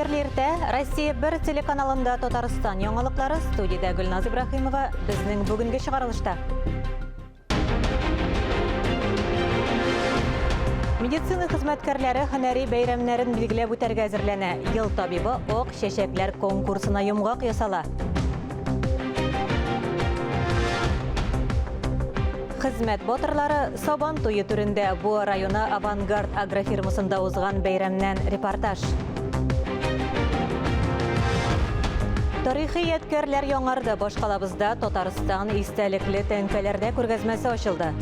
Хәерле иртә! Россия 1 телеканалында Татарстан яңалыклары студиядә Гөлназ Ибраһимова безнең бүгенге чыгарылышта. Медицина хезмәткәрләре һөнәри бәйрәмнәрен билгеләп үтәргә әзерләнә. Ел табибы ак чәчәкләр конкурсына йомгак ясала. Хезмәт батырлары Сабан туе түрендә Буа районы Авангард агрофирмасында узган бәйрәмнән репортаж. Тарихи ядкәрләр яңарды. Башкалабызда Татарстан истәлекле тәңкәләрдә күргәзмәсе ачылды.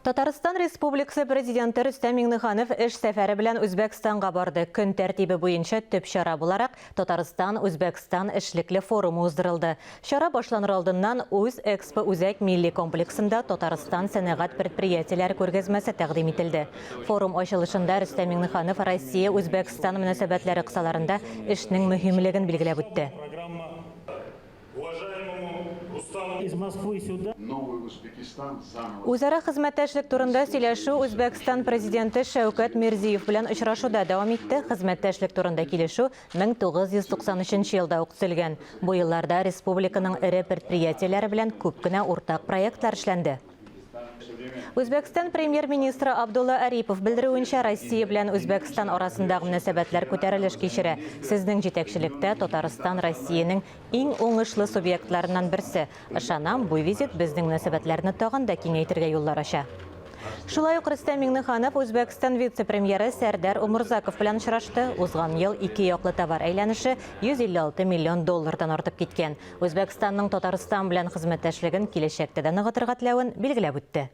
Татарстан Республикасы Президенты Рөстәм Миңнеханов эш сәфәре белән Үзбәкстанга барды. Көн тәртибе буенча төп чара буларак Татарстан-Үзбәкстан эшлекле форумы уздырылды. Чара башланыр алдыннан Үз Экспо үзәк милли комплексында Татарстан сәнәгать предприятиеләре күргәзмәсе тәкъдим ителде. Форум ачылышында Рөстәм Миңнеханов Россия-Үзбәкстан мөнәсәбәтләре кысаларында эшнең мөһимлеген билгеләп үтте. Үзара хезмәттәшлек турында сөйләшү Үзбәкстан Президенты Шәүкәт Мирзиев белән очрашуда дәвам итте. Хезмәттәшлек турында килешү 1993 елда ук төзелгән. Бу елларда республиканың эре предприятиеләре белән күп кенә уртак проектлар эшләнде. Үзбәкстан премьер-министры Абдулла Арипов белдерүенчә, Россия белән Үзбәкстан арасындагы мөнәсәбәтләр күтәрелеш кичерә. Сезнең җитәкчелектә Татарстан Россиянең иң уңышлы субъектларыннан берсе. Ышанам, бу визит безнең мөнәсәбәтләрне тагын да киңәйтергә юллар ача. Шулай ук Рөстәм Миңнеханов Үзбәкстан вице-премьеры Сәрдәр Умурзаков белән очрашты. Узган ел ике яклы товар әйләнеше 156 миллион доллардан артып киткән. Үзбәкстанның Татарстан белән хезмәттәшлеген киләчәктә дә ныгытырга теләвен билгеләп үтте.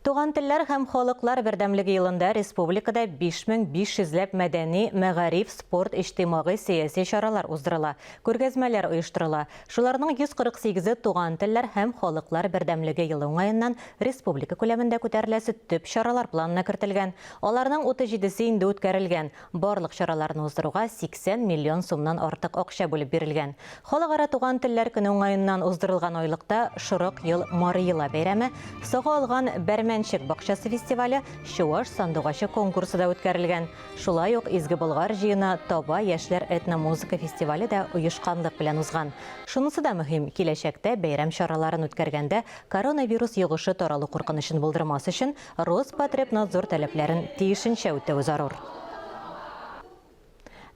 Туган телләр һәм халыклар бердәмлеге елында республикада 5500 ләп мәдәни, мәгариф, спорт, иҗтимагый, сәяси чаралар уздырыла, күргәзмәләр оештырыла. Шуларның 148-е Туган телләр һәм халыклар бердәмлеге елы уңаеннан республика күләмендә күтәреләсе төп чаралар планына кертелгән. Аларның 37-се инде үткәрелгән. Барлык чараларны уздыруга 80 миллион сумнан артык акча бүлеп бирелгән. Халыкара туган телләр көне уңаеннан уздырылган айлыкта Шорык ел Марыела бәйрәме, Сага алган Бәрмәнчек бакчасы фестивале, Чуаш сандугачы конкурсы да үткәрелгән. Шулай ук Изге Болгар җыены Таба яшьләр этномузыка фестивале дә оешканлык белән узган. Шунысы да мөһим, киләчәктә бәйрәм чараларын үткәргәндә коронавирус йогышы таралу куркынычын булдырмас өчен Роспотребнадзор таләпләрен тиешенчә үтәү зарур.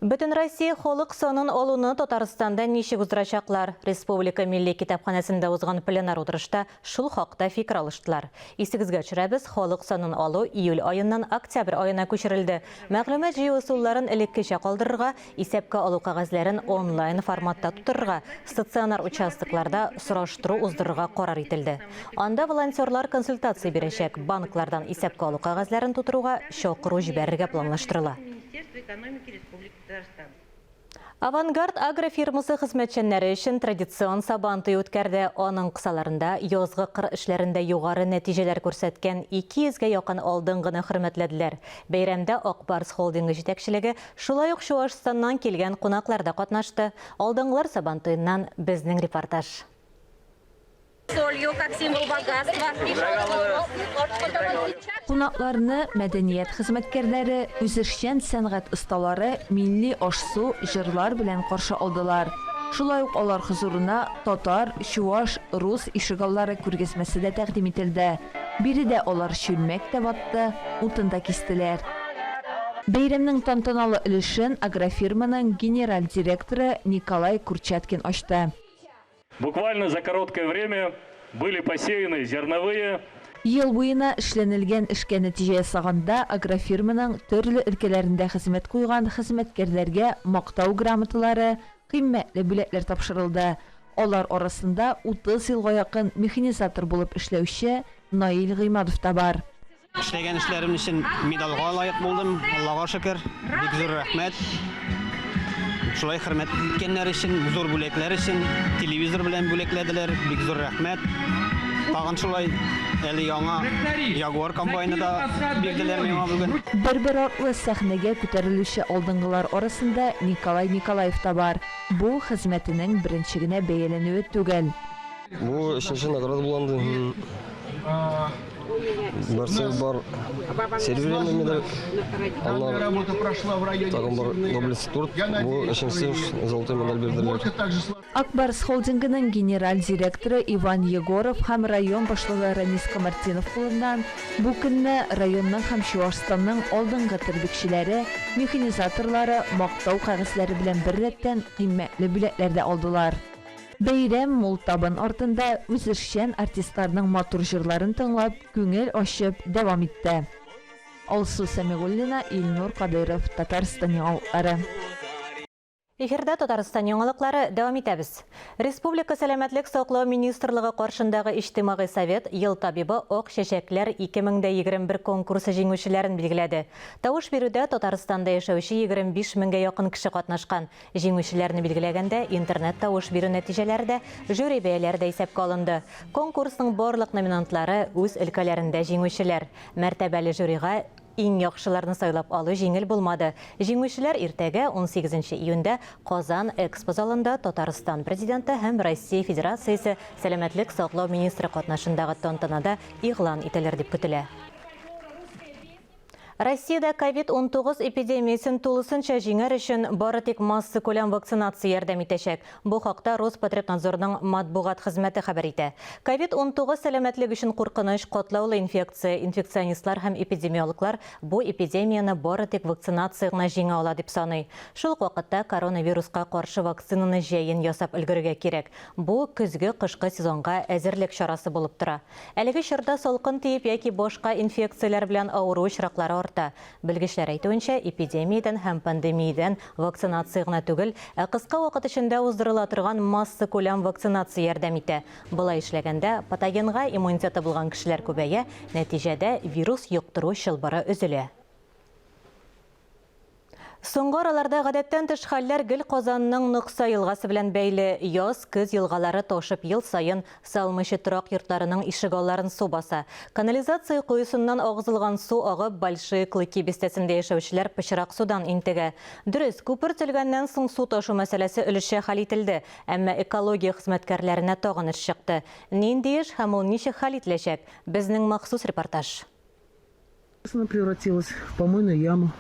Бөтенроссия халык санын алуны Татарстанда ничек уздырачаклар? Республика Милли китапханәсендә узган пленар утырышта шул хакта фикер алыштылар. Исегезгә төшерәбез, халык санын алу июль аеннан октябрь аена күчерелде. Мәгълүмат җыю ысулларын элеккечә калдырырга, Исәпкә алу кәгазьләрен онлайн форматта тутырырга, стационар участокларда сораштыру уздырырга карар ителде. Анда волонтерлар консультация бирәчәк, банклардан исәпкә алу кәгазьләрен тутыруга чакыру җибәрергә планлаштырыла. Авангард агрофирмасы хезмәтчәннәре өчен традицион Сабантуй үткәрде. Аның кысаларында язгы кыр эшләрендә югары нәтиҗәләр күрсәткән 200 гә якын алдынгыны хөрмәтләделәр. Бәйрәмдә Ак Барс холдингы җитәкчелеге, Шулай ук Чуашстаннан килгән кунаклар да катнашты. Алдынгылар Сабантуеннан безнең репортаж. Солью, как символ богатства. Кунакларны мәдәният хезмәткәрләре, үзешчән сәнгать осталары милли аш-су, җырлар белән каршы алдылар. Шулай ук алар хозурына татар, чуаш, рус ишегаллары күргәзмәсе дә тәкъдим ителде. Биредә алар чүлмәк тә ватты, утын да кистеләр. Бәйрәмнең тантаналы өлешен агрофирманың генераль директоры Николай Курчаткин ачты. Буквально за короткое время были посеяны зерновые. Ел буена эшләнелгән эшкә нәтиҗә ясаганда, агрофирманың төрле өлкәләрендә хезмәт куйган хезмәткәрләргә Мактау грамоталары, кыйммәтле бүләкләр тапшырылды. Алар арасында 30 елга якын механизатор булып эшләүче Наил Гыймадов та бар. Эшләгән эшләрем өчен медальгә лаек булдым, Аллага шөкер. Бик зур рәхмәт. Шулай хөрмәт иткәннәр өчен, зур бүләкләр өчен, телевизор белән бүләкләделәр, бик зур рәхмәт. Тагын шулай әле яңа Ягуар комбайны да бирделәр миңа бүген. Бер-бер артлы сәхнәгә күтәрелүче алдынгылар арасында Николай Николаев та бар. Бу, хезмәтенең беренче генә бәяләнүе түгел. Бу өченче награда була инде. Берсе бар серебряный медаль, аннары тагын бар доблесть торт, бу өченчесе золотой медаль бирделәр. Ак Барс холдингының генераль директоры Иван Егоров һәм район башлыгы Ранис Камартдинов кулыннан бу көнне районның һәм Чуашстанның алдынгы терлекчеләре, механизаторлары Мактау кәгазьләре белән беррәттән кыйммәтле бүләкләр дә алдылар. Бәйрәм мул табын артында үзешчән артистларның матур җырларын тыңлап, күңел ачып дәвам итте. Алсу Сәмигуллина, Илнур Кадыйров, Татарстан яңалыклары. Эфирда Татарстан яңалыклары, дәвам итәбез. Республика Сәламәтлек саклау министрлыгы каршындагы Иҗтимагый совет Ел табибы Ак чәчәкләр 2021 конкурсы җиңүчеләрен билгеләде. Тавыш бирүдә Татарстанда яшәүче 25 меңгә якын кеше катнашкан. Җиңүчеләрне билгеләгәндә интернет-тавыш бирү нәтиҗәләре дә, жюри бәяләре дә исәпкә алынды. Конкурсның барлык номинантлары, үз өлкәләрендә җиңүчеләр. Мәртәбәле жюрига иң яхшыларны сайлап алу җиңел булмады. Җиңүчеләр иртәгә, унсигезенче июньдә Казан Экспо залында Татарстан Президенты һәм Россия Федерациясе сәламәтлек саклау министры катнашындагы тантанада игълан ителер дип көтелә. Россиядә ковид 19 эпидемиясен тулысынча җиңәр өчен бары тик массакүләм вакцинация ярдәм итәчәк. Бу хакта Роспотребнадзорның матбугат хезмәте хәбәр итә. Ковид 19 сәламәтлек өчен куркыныч, катлаулы инфекция. Инфекционистлар һәм эпидемиологлар бу эпидемияне бары тик вакцинация гына җиңә ала дип саный. Шул ук вакытта коронавируска каршы вакцинаны җәен ясап өлгерергә кирәк. Бу көзге-кышкы сезонга әзерлек чарасы булып тора. Әлеге чорда салкын тиеп яки башка инфекцияләр белән авыру очраклары арта. Белгечләр әйтүенчә, эпидемиядән һәм пандемиядән вакцинация гына түгел, ә кыска вакыт эчендә уздырыла торган массакүләм вакцинация ярдәм итә. Болай эшләгәндә, патогенга иммунитеты булган кешеләр күбәя, нәтиҗәдә, вирус йоктыру чылбыры өзелә. Соңгы араларда гадәттән тыш хәлләр гел Казанның Нокса елгасы белән бәйле. Яз, көз елгалары ташып ел саен салмыйча торак йортларының ишегалларын су баса. Канализация коесыннан агызылган су агып Большие Клыки бистәсендә яшәүчеләр пычрак судан интегә. Дөрес, күпер төзелгәннән соң су ташу мәсьәләсе өлешчә хәл ителде. Әмма экология хезмәткәрләренә тагын эш чыкты. Нинди эш һәм ул ничек хәл ителәчәк? Безнең махсус репортаж. Она превратилась в помойную яму.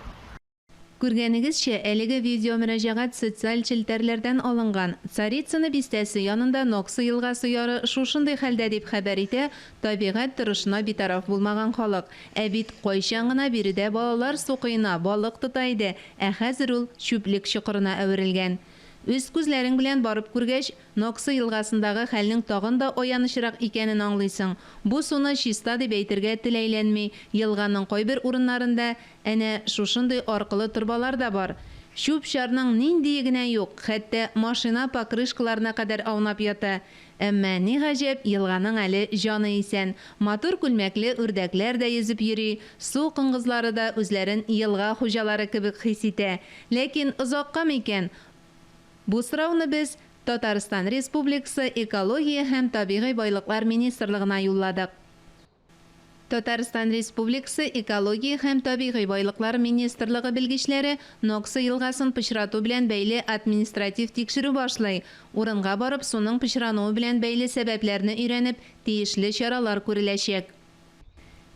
Күргәнегезчә, әлеге видеомөрәҗәгать социаль челтәрләрдән алынган. Царицыно бистәсе янында Нокса елгасы яры шушындый хәлдә, дип хәбәр итә табигать торышына битараф булмаган халык. Ә бит кайчан гына биредә балалар су коена, балык тота иде, ә хәзер ул чүплек чокырына әверелгән. Үз күзләрең белән барып күргәч, Нокса елгасындагы хәлнең тагын да аянычрак икәнен аңлыйсың. Бу суны чиста дип әйтергә тел әйләнми, елганың кайбер урыннарында әнә шушындый аркылы торбалар да бар. Чүп-чарның ниндие генә юк, хәтта машина покрышкаларына кадәр аунап ята. Әмма, ни гаҗәп, елганың әле җаны исән. Матур күлмәкле үрдәкләр дә йөзеп йөри, су коңгызлары да үзләрен елга хуҗалары кебек хис итә. Ләкин озакка микән? Бу сорауны без Татарстан Республикасы Экология һәм табигый байлыклар министрлыгына юлладык. Татарстан Республикасы Экология һәм табигый байлыклар министрлыгы белгечләре Нокса елгасын пычрату белән бәйле административ тикшерү башлый. Урынга барып, суның пычрануы белән бәйле сәбәпләрне өйрәнеп, тиешле чаралар күреләчәк.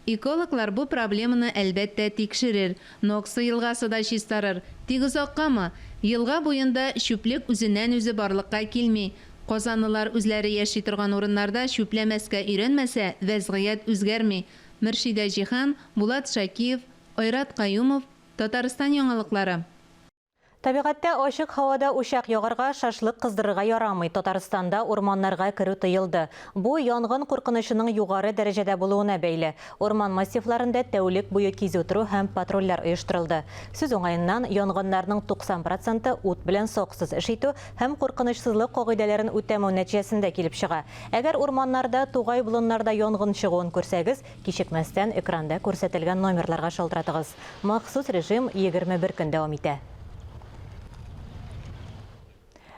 Экологлар бу проблеманы, әлбәттә, тикшерер. Нокса елгасы да чистарыр. Тик озаккамы? Елга буенда чүплек үзеннән-үзе барлыкка килми. Казанлылар үзләре яши торган урыннарда чүпләмәскә өйрәнмәсә, вәзгыять үзгәрми. Мөршидә Җиһан, Булат Шакиев, Айрат Каюмов, Татарстан яңалыклары. Табигатьтә ачык һавада учак ягарга, шашлык кыздырырга ярамый. Татарстанда урманнарга керү тыелды. Бу янгын куркынычының югары дәрәҗәдә булуына бәйле. Урман массивларында тәүлек буе кизү тору һәм патрульләр оештырылды. Сүз уңаеннан, янгыннарның 90 проценты ут белән саксыз эш итү һәм куркынычсызлык кагыйдәләрен үтәмәү нәтиҗәсендә килеп чыга. Әгәр урманнарда, тугай-болыннарда янгын чыгуын күрсәгез, кичекмәстән экранда күрсәтелгән номерларга шалтыратыгыз. Махсус режим 21 көн дәвам итә.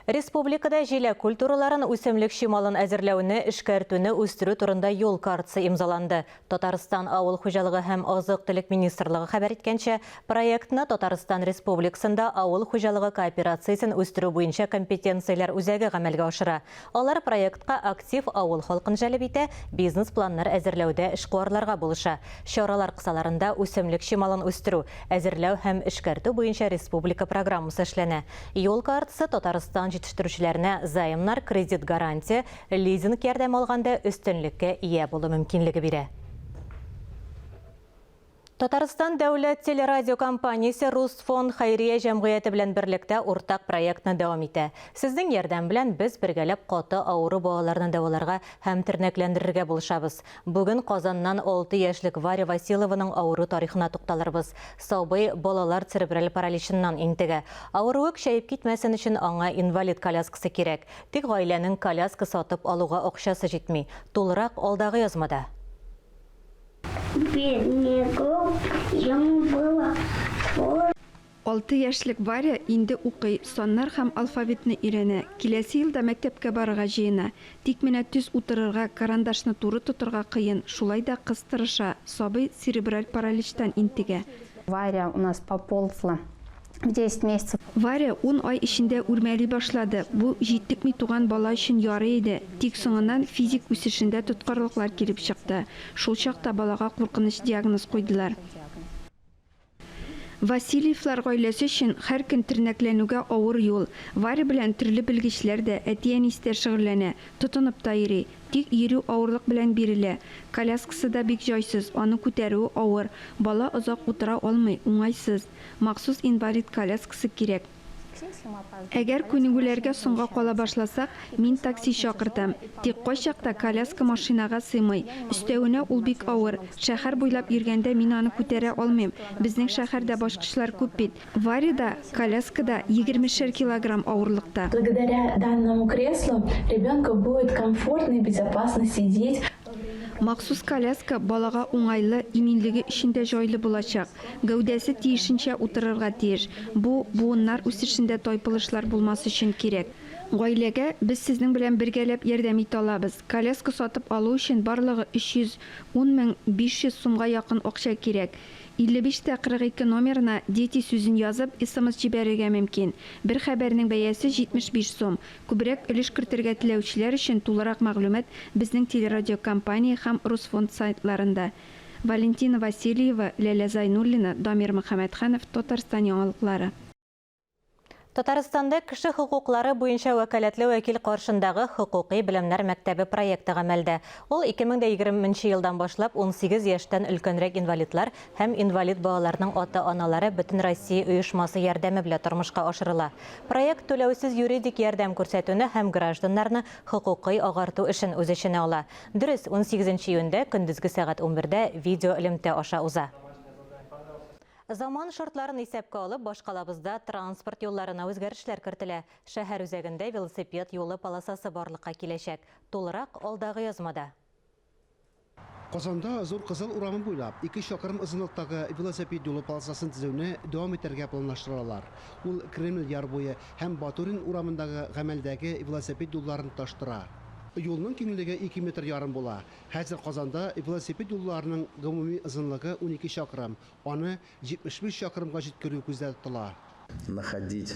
Республикада җиләк культураларын, үсемлек чималын әзерләүне, эшкәртүне үстерү турында юл картасы имзаланды. Татарстан Авыл хуҗалыгы һәм азык-төлек министрлыгы хәбәр иткәнчә, проектны Татарстан Республикасында авыл хуҗалыгы кооперациясен үстерү буенча компетенцияләр үзәге гамәлгә ашыра. Алар проектка актив авыл халкын җәлеп итә, бизнес-планнар әзерләүдә эшкуарларга булыша. Чаралар кысаларында үсемлек чималын үстерү, әзерләү һәм эшкәртү буенча республика программасы эшләнә. Юл картасы Татарстан җитештерүчеләренә займнар, кредит гарантия, лизинг ярдәме алганда өстенлеккә ия булу мөмкинлеге бирә. Татарстан дәүләт телерадиокомпаниясе Русфонд хәйрия җәмгыяте белән берлектә уртак проектны дәвам итә. Сезнең ярдәм белән без бергәләп каты авыру балаларны дәваларга һәм тернәкләндерергә булышабыз. Бүген Казаннан 6 яшьлек Варя Василованың авыру тарихына тукталырбыз. Сабый балалар церебраль параличыннан интегә. Авыруы көчәеп китмәсен өчен аңа инвалид коляскасы кирәк. Тик гаиләнең коляска сатып алуга акчасы җитми. Тулырак алдагы язмада. Бедный күп, ему было Алты яшьлек Варя инде укый, саннар һәм алфавитны өйрәнә, киләсе елда мәктәпкә барырга җыена. Тик менә төз утырырга, карандашны туры тотырга кыен, шулай да кыз тырыша, сабый церебраль параличтан интегә. Варя у нас поползла в 10 месяцев. Варя ун ай эчендә үрмәли башлады, бу җитлекми туган бала өчен ярый иде, тик соңыннан физик үсешендә тоткарлыклар килеп чыкты. Шул чакта балага куркыныч диагноз куйдылар. Васильевлар гаиләсе өчен һәр көн тернәкләнүгә авыр юл. Варя белән төрле белгечләр дә, әти-әнисе дә шөгыльләнә, тотынып та йөри. Тик йөрү авырлык белән бирелә. Коляскасы да бик җайсыз, аны күтәрүе авыр. Бала озак утыра алмый, уңайсыз. Махсус инвалид коляскасы кирәк. Әгәр күнегүләргә соңга кала башласак, мин такси чакыртам. Тик кайчакта коляска машинага сыймый. Өстәвенә, ул бик авыр. Шәһәр буйлап йөргәндә мин аны күтәрә алмыйм. Безнең шәһәрдә баскычлар күп бит. Варя да, коляска да егермешәр килограмм авырлыкта. Благодаря данному креслу ребенку будет комфортно и безопасно сидеть. Махсус коляска балага уңайлы, иминлеге өчен дә җайлы булачак. Гәүдәсе тиешенчә утырырга тиеш. Бу, буыннар үсешендә тайпылышлар булмас өчен кирәк. Гаиләгә без сезнең белән бергәләп ярдәм итә алабыз. Коляска сатып алу өчен барлыгы 310 мең 500 сумга якын акча кирәк. 55 тә 42 номерына Дети сүзен язып, смс җибәрергә мөмкин. Бер хәбәрнең бәясе 75 сум. Күбрәк өлеш кертергә теләүчеләр өчен тулырак мәгълүмат безнең телерадиокомпания һәм Русфонд сайтларында. Валентина Васильева, Ләлә Зайнуллина, Дамир Мөхәммәтханов, Татарстан яңалыклары. Татарстанда кеше хокуклары буенча вәкаләтле вәкил каршындагы хокукый белемнәр мәктәбе проекты гамәлдә. Ул 2020 нче елдан башлап 18 яшьтән өлкәнрәк инвалидлар һәм инвалид балаларның ата-аналары Бөтенроссия оешмасы ярдәме белән тормышка ашырыла. Проект түләүсез юридик ярдәм күрсәтүне һәм гражданнарны хокукый агарту эшен үз эченә ала. Дөрес, унсигезенче июньдә көндезге сәгать унбердә видеоэлемтә аша уза. Заман шартларын исәпкә алып, башкалабызда транспорт юлларына үзгәрешләр кертелә. Шәһәр үзәгендә велосипед юлы полосасы барлыкка киләчәк. Тулырак алдагы язмада. Казанда Зур Кызыл урамы буйлап ике чакрым озынлыктагы велосипед юлы полосасын төзүне дәвам итәргә планлаштыралар. Ул Кремль яр буе һәм Батурин урамындагы гамәлдәге велосипед юлларын тоташтыра. Юлның киңлеге ике метр ярым була. Хәзер Казанда велосипед юлларының гомуми озынлыгы 12 чакрым, аны 75 чакрымга җиткерү күздә тотыла. Находить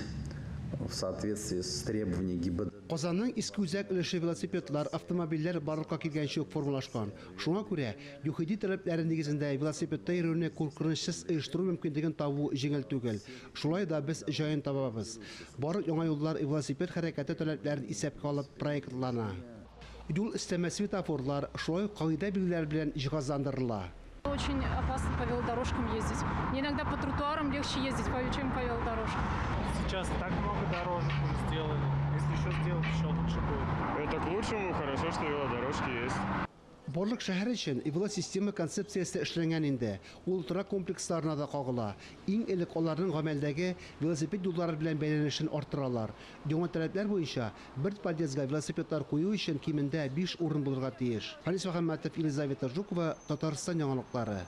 в соответствии с требованиями ГИБДД. Казанның иске үзәк өлеше велосипедлар, автомобильләр барлыкка килгәнче үк формалашкан. Шуңа күрә, ЮХИДИ таләпләре нигезендә велосипедта йөрүне куркынычсыз оештыру мөмкинлеген табу җиңел түгел. Шулай да без җаен табабыз. Барлык яңа юллар велосипед хәрәкәте таләпләрен исәпкә алып проектлана. Юл өстәмә светофорлар, шулай ук кагыйдә билгеләре белән җиһазландырыла. Очень опасно по велодорожкам ездить. Мне иногда по тротуарам легче ездить, чем по велодорожкам. Сейчас так много дорожек уже сделали. Если еще сделать, еще лучше будет. Это к лучшему, хорошо, что велодорожки есть. Барлык шәһәр өчен велосистема концепциясе эшләнгән инде. Ул торак комплексларына да кагыла. Иң элек аларның гамәлдәге велосипед юллары белән бәйләнешен арттыралар. Яңа таләпләр буенча, бер подъездга велосипедлар кую өчен кимендә биш урын булырга тиеш. Фәнис Мөхәммәтов, Елизавета Жукова, Татарстан яңалыклары.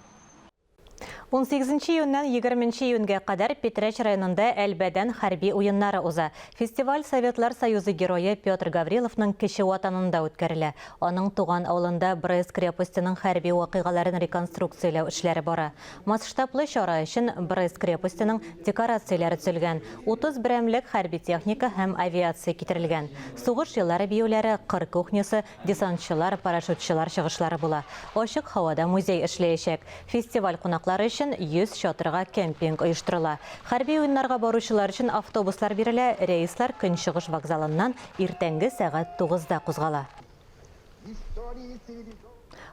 Унсигезенче июньнән егерменче июньгә кадәр Питрәч районында Әлбәдән хәрби уеннары уза. Фестиваль Советлар Союзы Герое Петр Гавриловның кече ватанында үткәрелә. Аның туган авылында Брест крепостеның хәрби вакыйгаларын реконструкцияләү эшләре бара. Масштаблы чара өчен Брест крепостеның декорацияләре төзелгән, 30 берәмлек хәрби техника һәм авиация китерелгән. Сугыш еллары биюләре, кыр кухнясы, десантчылар, парашютчылар чыгышлары була. Ачык һавада музей эшләячәк. Фестиваль кунаклары өчен 100 чатырга кемпинг оештырыла. Хәрби уеннарга баручылар өчен автобуслар бирелә, рейслар Көнчыгыш вокзалыннан иртәнге сәгать тугызда кузгала.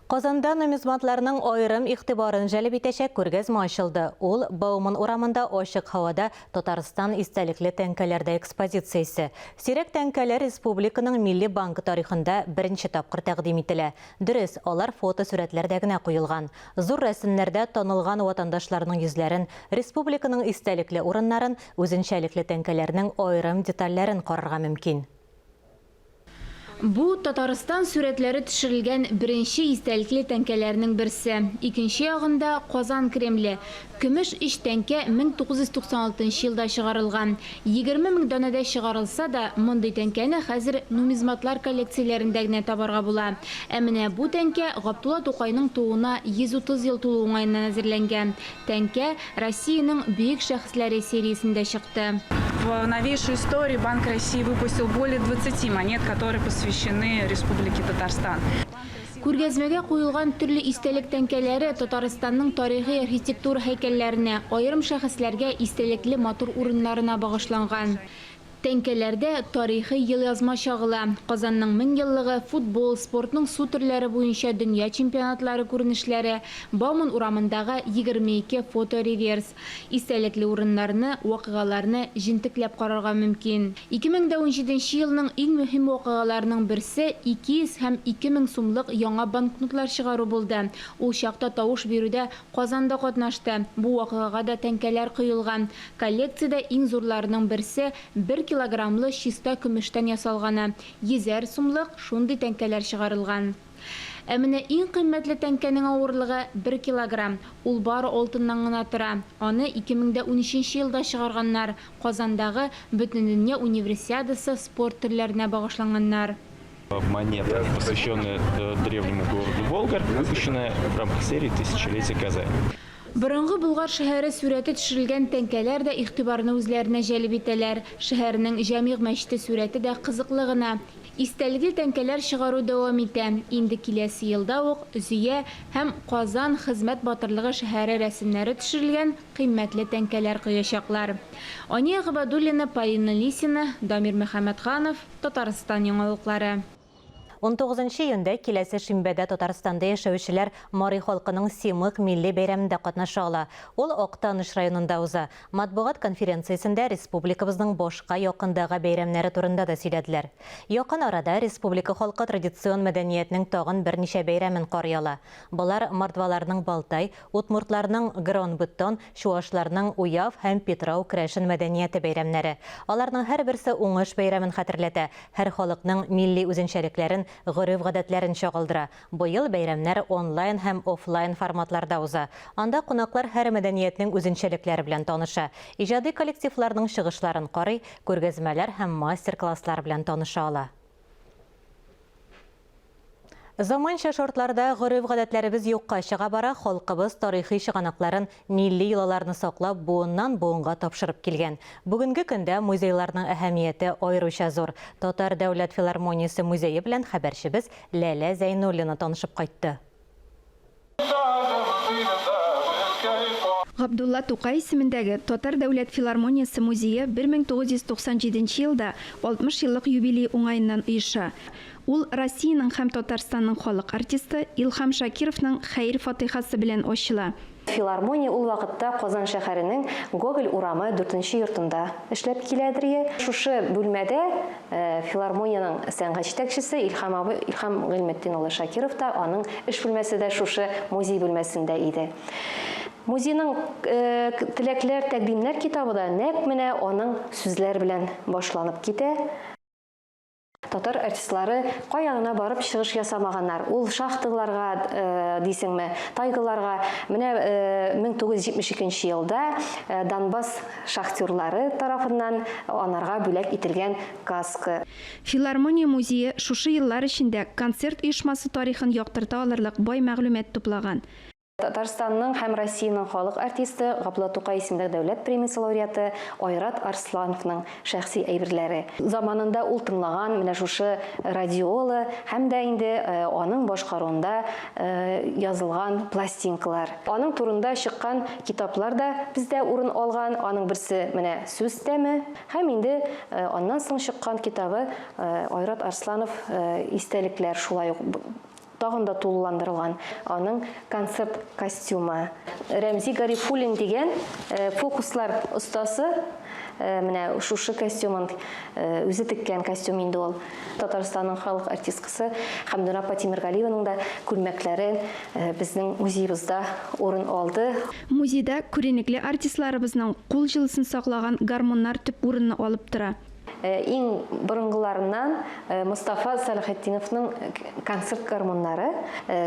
Казанда нумизматларның аерым игътибарын җәлеп итәчәк күргәзмә ачылды. Ул Бауман урамында ачык һавада Татарстан истәлекле тәңкәләрдә экспозициясе. Сирәк тәңкәләр республиканың Милли банкы тарихында беренче тапкыр тәкъдим ителә. Дөрес, алар фотосурәтләрдә генә куелган. Зур рәсемнәрдә танылган ватандашларның йөзләрен, республиканың истәлекле урыннарын, үзенчәлекле тәңкәләрнең аерым детальләрен карарга мөмкин. Бу, Татарстан сурәтләре төшерелгән беренче истәлекле тәңкәләрнең берсе. Икенче ягында, Казан Кремле. Көмеш өч тәңкә 1996 нчы елда чыгарылган. 20 мең данәдә чыгарылса да, мондый тәңкәне хәзер нумизматлар коллекцияләрендә генә табарга була. Ә менә бу тәңкә Габдулла Тукайның тууына 130 ел тулу уңаеннан әзерләнгән. Тәңкә Россиянең бөек шәхесләре сериясендә чыкты. В новейшей истории Банк России выпустил более 20 монет, которые посвящены Республике Татарстан. Күргәзмәгә куелган төрле истәлек тәңкәләре Татарстанның тарихи архитектура һәйкәлләренә, аерым шәхесләргә истәлекле матур урыннарына багышланган. Тәңкәләрдә тарихи елъязма чагыла. Казанның меңьеллыгы, футбол, спортның су төрләре буенча дөнья чемпионатлары күренешләре, Бауман урамындагы 22 фото-реверс. Истәлекле урыннарны, вакыйгаларны җентекләп карарга мөмкин. 2017 нче елның иң мөһим вакыйгаларының берсе 200 һәм 2000 сумлык яңа банкнотлар чыгару булды. Ул чакта тавыш бирүдә Казан да катнашты. Бу вакыйгага да тәңкәләр коелган. Коллекциядә иң зурларының берсе, бер килограммлы чиста көмештән ясалганы. Йөзәр сумлык шундый тәңкәләр чыгарылган. Ә менә иң кыйммәтле тәңкәнең авырлыгы, бер килограмм. Ул бары алтыннан гына тора. Аны 2013 елда чыгарганнар, Казандагы Бөтендөнья Универсиадасы спорт төрләренә багышланганнар. Монета, посвященная древнему городу Болгар, выпущенная в рамках серии Тысячелетие Казани. Борынгы Болгар шәһәре сурәте төшерелгән тәңкәләр дә игътибарны үзләренә җәлеп итәләр. Шәһәрнең Җәмигъ мәчете сурәте дә кызыклы гына. Истәлекле тәңкәләр чыгару дәвам итә. Инде киләсе елда ук Зөя һәм Казан хезмәт батырлыгы шәһәре рәсемнәре төшерелгән кыйммәтле тәңкәләр коячаклар. Ания Гобәдуллина, Полина Лисина, Дамир Мөхәммәтханов, Татарстан яңалыклары. Унтугызынчы июньдә киләсе шимбәдә Татарстанда яшәүчеләр мари халкының Симык милли бәйрәмендә катнаша ала. Ул Актаныш районында уза. Матбугат конференциясендә республикабызның башка якындагы бәйрәмнәре турында да сөйләделәр. Якын арада республика халкы традицион мәдәниятнең тагын берничә бәйрәмен карый ала. Болар, мордваларның Балтай, Удмуртларның Гронбыттон, чуашларның Уяв һәм Питрау керәшен мәдәнияте бәйрәмнәре. Аларның һәрберсе уңыш бәйрәмен хәтерләтә, һәр халыкның милли үзенчәлекләрен, гореф-гадәтләрен чагылдыра. Быел бәйрәмнәр онлайн һәм офлайн форматларда уза. Анда кунаклар һәр мәдәниятнең үзенчәлекләре белән таныша, иҗади коллективларның чыгышларын карый, күргәзмәләр һәм мастер-класслар белән таныша ала. Заманча шартларда гореф-гадәтләребез юкка чыга бара, халкыбыз тарихи чыганакларын, милли йолаларны саклап, буыннан-буынга тапшырып килгән. Бүгенге көндә музейларның әһәмияте аеруча зур. Татар дәүләт филармониясе музее белән хәбәрчебез Ләлә Зәйнуллина танышып кайтты. Габдулла Тукай исемендәге Татар дәүләт филармониясе музее 1997 елда 60 еллык юбилей уңаеннан оеша. Ул Россиянең һәм Татарстанның халык артисты Илһам Шакировның хәер-фатыйхасы белән ачыла. Филармония ул вакытта Казан шәһәренең Гоголь урамы дүртенче йортында эшләп киләдер. Шушы бүлмәдә филармониянең сәнгать җитәкчесе Илһам абый, Илһам Гыйльметдин улы Шакиров та, аның эш бүлмәсе дә шушы музей бүлмәсендә иде. Музейның Теләкләр, тәкъдимнәр китабы да нәкъ менә аның сүзләр белән башланып китә. татар артистлары кая гына барып чыгыш ясамаганнар. Ул шахталарга дисеңме, тайгаларга. Менә 1972 елда Донбасс шахтерлары тарафыннан анарга бүләк ителгән каска. Филармония музее шушы еллар эчендә концерт оешмасы тарихын яктырта алырлык бай мәгълүмат туплаган. Татарстанның һәм Россиянең халык артисты, Габдулла Тукай исемендәге дәүләт премиясе лауреаты Айрат Арслановның шәхси әйберләре. Заманында ул тыңлаган менә шушы радиола һәм дә инде аның башкаруында язылган пластинкалар. Аның турында чыккан китаплар да бездә урын алган. Аның берсе менә Сүз тәме һәм инде аннан соң чыккан китабы Айрат Арсланов истәлекләр шулай ук Тагын да тулыландырылган аның концерт костюмы. Рәмзи Гарифуллин дигән фокуслар остасы менә шушы костюмын үзе теккән костюм инде ул. Татарстанның халык артисткасы Хәмдүнә апа Тимергалиеваның да күлмәкләре безнең музеебызда урын алды. Музейда күренекле артистларыбызның кул җылысын саклаган гармуннар төп урынны алып тора. Иң борынгыларыннан Мостафа Сәлахетдиновның концерт гармуннары,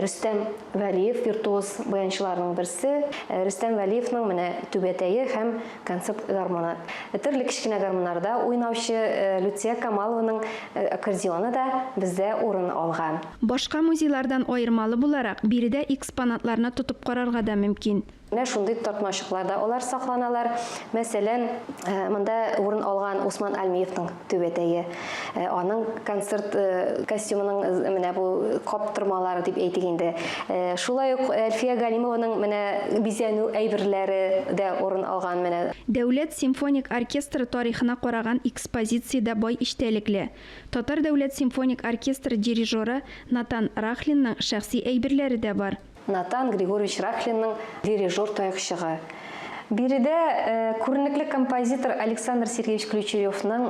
Рөстәм Вәлиев, виртуоз баянчыларның берсе, Рөстәм Вәлиевның менә түбәтәе һәм концерт гармуны. Төрле кечкенә гармуннарда уйнаучы Люция Камалованың аккордеоны да бездә урын алган. Башка музейлардан аермалы буларак, биредә экспонатларны тотып карарга да мөмкин. Менә шундый тартмачыкларда алар сакланалар. Мәсәлән, монда урын алган Усман Альмиевның түбәтәе, аның концерт костюмының менә бу каптырмалары дип әйтик инде. Шулай ук Әлфия Галимованың менә бизәнү әйберләре дә урын алган менә. Дәүләт симфоник оркестры тарихына караган экспозиция дә бай эчтәлекле. Татар дәүләт симфоник оркестры дирижеры Натан Рахлинның шәхси әйберләре дә бар. Натан Григорьевич Рахлинның дирижер таякчыгы. Биредә күренекле композитор Александр Сергеевич Ключеревның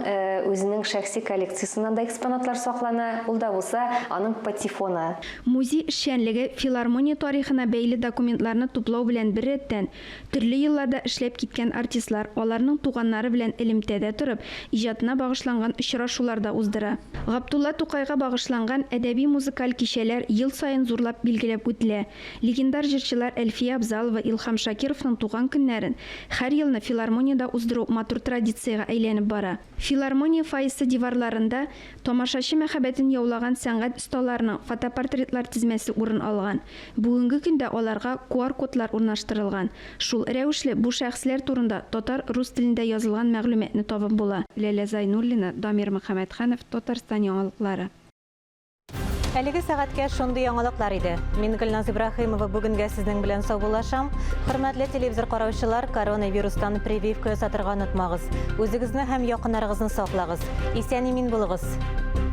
үзенең шәхси коллекциясеннән дә экспонатлар саклана, ул да булса аның патефоны. Музей эшчәнлеге филармония тарихына бәйле документларны туплау белән беррәттән, Төрле елларда эшләп киткән артистлар, аларның туганнары белән элемтәдә торып, иҗатына багышланган очрашулар да уздыра. Габдулла Тукайга багышланган әдәби-музыкаль кичәләр ел саен зурлап билгеләп үтелә. Легендар җырчылар Әлфия Абзалова, Илһам Шакировның туган көннәрен һәр елны филармониядә уздыру матур традициягә әйләнеп бара. Филармония фойесы диварларында тамашачы мәхәббәтен яулаган сәнгать осталарының фотопортретлар тезмәсе урын алган. Бүгенге көндә аларга QR-кодлар урнаштырылган. Шул рәвешле бу шәхесләр турында татар, рус телендә язылган мәгълүматны табып була. Ләлә Зайнуллина, Дамир Мөхәммәтханов, Татарстан яңалыклары. Әлеге сәгатькә шундый яңалыклар иде. Мин Гөлназ Ибраһимова бүгенгә сезнең белән саубуллашам. Хөрмәтле телевизор караучылар, коронавирустан прививка ясатырга онытмагыз. Үзегезне һәм якыннарыгызны саклагыз. Исән-имин булыгыз.